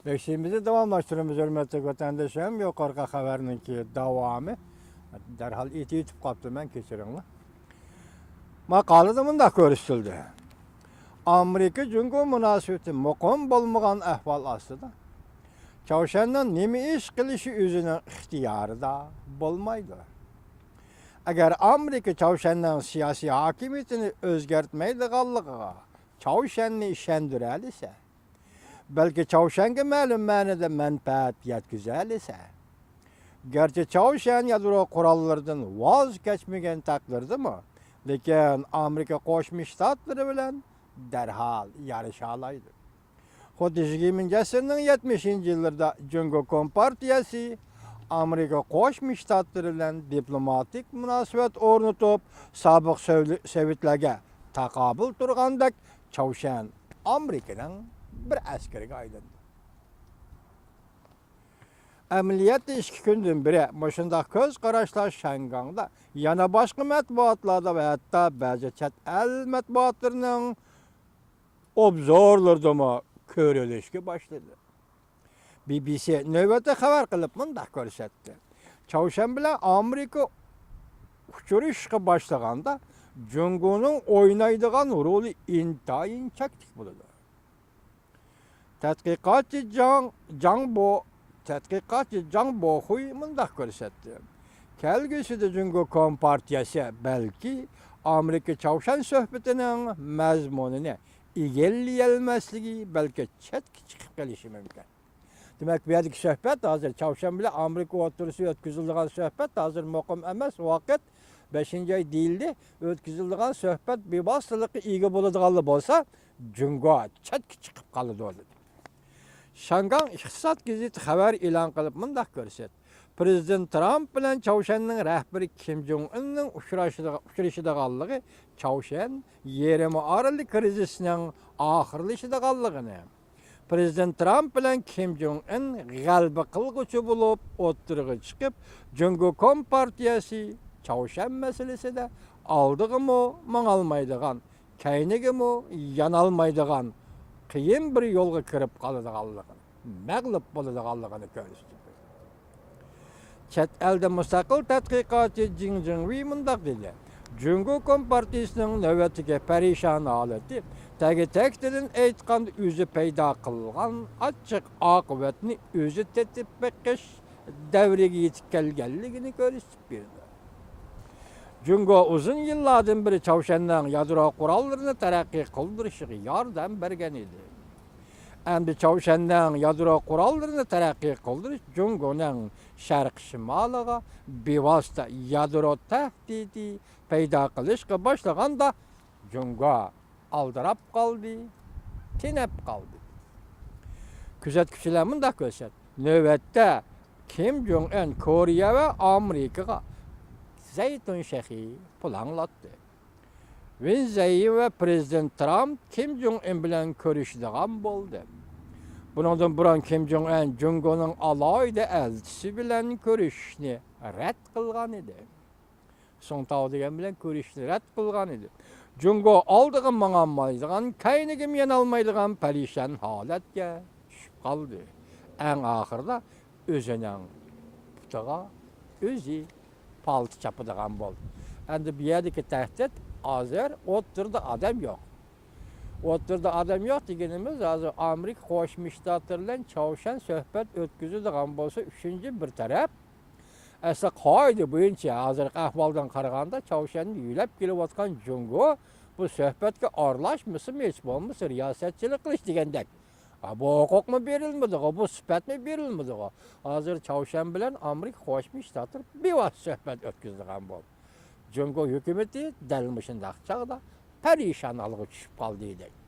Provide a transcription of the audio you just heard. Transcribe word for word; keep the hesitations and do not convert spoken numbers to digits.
بەشىمىزنى داۋاملاشتۇرىمىز، ھۆرمەتلىك ۋەتەندىشىم. يۇقىرىقى خەۋەرنىڭكى داۋامى. دەرھال ئېتىۋېتىپ قاپتىمەن، كەچۈرۈڭلار. ماقالىدە مۇنداق كۆرسىتىلدى: ئامېرىكا جۇڭگو مۇناسىۋىتى مۇقىم بولمىغان ئەھۋال ئاستىدا، چاۋشيەننىڭ نېمە ئىش قىلىشى ئۆزىنىڭ ئىختىيارىدا بولمايدۇ. ئەگەر ئامېرىكا چاۋشيەننىڭ سىياسىي ھاكىمىيىتىنى ئۆزگەرتمەيدىغانلىقىغا چاۋشيەننى ئىشەندۈرەلىسە، بەلكى چاۋشيەنگە مەلۇم مەنىدە مەنپەئەت يەتكۈزەلىسە، گەرچە چاۋشيەن يادرو قوراللىرىدىن ۋاز كەچمىگەن تەقدىردىمۇ، لېكىن ئامېرىكا قوشما شتاتلىرى بىلەن دەرھال يارىشالايدۇ. خۇددى يىگىرمىنچى ئەسىرنىڭ يەتمىشىنچى يىللىرىدا جۇڭگو كومپارتىيەسى ئامېرىكا قوشما شتاتلىرى بىلەن دىپلوماتىك مۇناسىۋەت ئورنىتىپ، سابىق سوۋ-، سوۋېتلەرگە تاقابىل تۇرغاندەك، چاۋشيەن ئامېرىكىنىڭ بىر ئەسكىرىگە ئايلاندى. ئەمەلىيەتتە ئىككى كۈندىن بېرى مۇشۇنداق كۆز قاراشلار شياڭگاڭدا، يەنە باشقا مەتبۇئاتلاردا ۋە ھەتتا بەزى چەت ئەل مەتبۇئاتلىرىنىڭ ئوبزورلىرىدىمۇ كۆرۈلۈشكە باشلىدى. بى بى سى نۆۋەتتە خەۋەر قىلىپ مۇنداق كۆرسەتتى: چاۋشيەن بىلەن ئامېرىكا ئۇچرىشىشقا باشلىغاندا، جۇڭگونىڭ ئوينايدىغان رولى ئىنتايىن چەكلىك بولىدۇ. تەتقىقاتچى جاڭ، جاڭ بو، تەتقىقاتچى جاڭ بوخۇي مۇنداق كۆرسەتتى: كەلگۈسىدە جۇڭگو كومپارتىيەسى بەلكى ئامېرىكا چاۋشيەن سۆھبىتىنىڭ مەزمۇنىنى ئىگىلىيەلمەسلىكى، بەلكى چەتكە چىقىپ قېلىشى مۇمكىن. دېمەك، بۇ يەردىكى سۆھبەت ھازىر چاۋشيەن بىلەن ئامېرىكا ئوتتۇرىسىدا ئۆتكۈزۈلىدىغان سۆھبەت ھازىر مۇقىم ئەمەس، ۋاقىت بەشىنچى ئاي دېيىلدى. ئۆتكۈزۈلىدىغان سۆھبەت بىۋاسىتىلىققا ئىگە بولىدىغانلا بولسا، جۇڭگو چەتكە چىقىپ قالىدۇ، دېدى. شياڭگاڭ ئىقتىساد گېزىتى خەۋەر ئېلان قىلىپ مۇنداق كۆرسەتتى: پىرېزىدېنت ترامپ بىلەن چاۋشيەننىڭ رەھبىرى كىم جۇڭ ئىننىڭ ئۇچرىشىدىغا-، ئۇچرىشىدىغانلىقى چاۋشيەن يېرىم ئارىلى كىرىزىسىنىڭ ئاخىرلىشىدىغانلىقىنى، پىرېزىدېنت ترامپ بىلەن كىم جۇڭ ئىن غەلىبە قىلغۇچى بولۇپ ئوتتۇرىغا چىقىپ، جۇڭگو كومپارتىيەسى چاۋشيەن مەسىلىسىدە ئالدىغىمۇ ماڭالمايدىغان، كەينىگىمۇ يانالمايدىغان قىيىن بىر يولغا كىرىپ قالىدىغانلىقىنى، مەغلۇپ بولىدىغانلىقىنى كۆرسىتىدۇ. چەت ئەلدە مۇستەقىل تەتقىقاتچى جىڭ جىڭۋېي مۇنداق دېدى: جۇڭگو كومپارتىيىسىنىڭ نۆۋەتتىكى پەرىشان ھالىتى، تەگى-تەكتىدىن ئېيتقاندا، ئۆزى پەيدا قىلغان ئاچچىق ئاقىۋەتنى ئۆزى تېتىپ بېقىش دەۋرىگە يېتىپ كەلگەنلىكىنى كۆرسىتىپ بېرىدۇ. جۇڭگو ئۇزۇن يىللاردىن بېرى چاۋشيەننىڭ يادرو قوراللىرىنى تەرەققىي قىلدۇرۇشىغا ياردەم بەرگەن ئىدى. ئەمدى چاۋشيەننىڭ يادرو قوراللىرىنى تەرەققىي قىلدۇرۇش جۇڭگونىڭ شەرقىي شىمالىغا بىۋاسىتە يادرو تەھدىتى پەيدا قىلىشقا باشلىغاندا، جۇڭگو ئالدىراپ قالدى، تېنەپ قالدى. كۆزەتكۈچىلەر مۇنداق كۆرسەتتى: نۆۋەتتە كىم جۇڭ ئىن كورېيە ۋە ئامېرىكىغا زەيتۇن شېخى پۇلاڭلاتتى. ۋېن زېيىن ۋە پىرېزىدېنت ترامپ كىم جۇڭ ئىن بىلەن كۆرۈشىدىغان بولدى. بۇنىڭدىن بۇرۇن كىم جۇڭ ئىن جۇڭگونىڭ ئالاھىدە ئەلچىسى بىلەن كۆرۈشۈشنى رەت قىلغان ئىدى. سۇڭ تاۋ دېگەن بىلەن كۆرۈشۈشنى رەت قىلغان ئىدى. جۇڭگو ئالدىغا ماڭالمايدىغان، كەينىگىمۇ يانالمايدىغان پەرىشان ھالەتكە چۈشۈپ قالدى. ئەڭ ئاخىرىدا ئۆزىنىڭ پۇتىغا ئۆزى پالتا چاپىدىغان بولدى. ئەمدى بۇ يەردىكى تەھدىت، ھازىر ئوتتۇرىدا ئادەم يوق. ئوتتۇرىدا ئادەم يوق دېگىنىمىز، ھازىر ئامېرىكا قوشما شتاتلىرى بىلەن چاۋشيەن سۆھبەت ئۆتكۈزىدىغان بولسا، ئۈچىنچى بىر تەرەپ. ئەسلى قائىدە بويىچە، ھازىرقى ئەھۋالدىن قارىغاندا، چاۋشيەندىن يۆلەپ كېلىۋاتقان جۇڭگو بۇ سۆھبەتكە ئارىلاشمىسىمۇ، ھېچ بولمىسا رىياسەتچىلىك قىلىش دېگەندەك. ئا، بۇ ھوقۇقمۇ بېرىلمىدىغۇ، بۇ سۈپەتمۇ بېرىلمىدىغۇ. ھازىر چاۋشيەن بىلەن ئامېرىكا قوشما شتاتلىرى بىۋاسىتە سۆھبەت ئۆتكۈزىدىغان بولدى. جۇڭگو ھۆكۈمىتى دەل مۇشۇنداق چاغدا پەرىشان ھالغا چۈشۈپ قالدى دەيدۇ.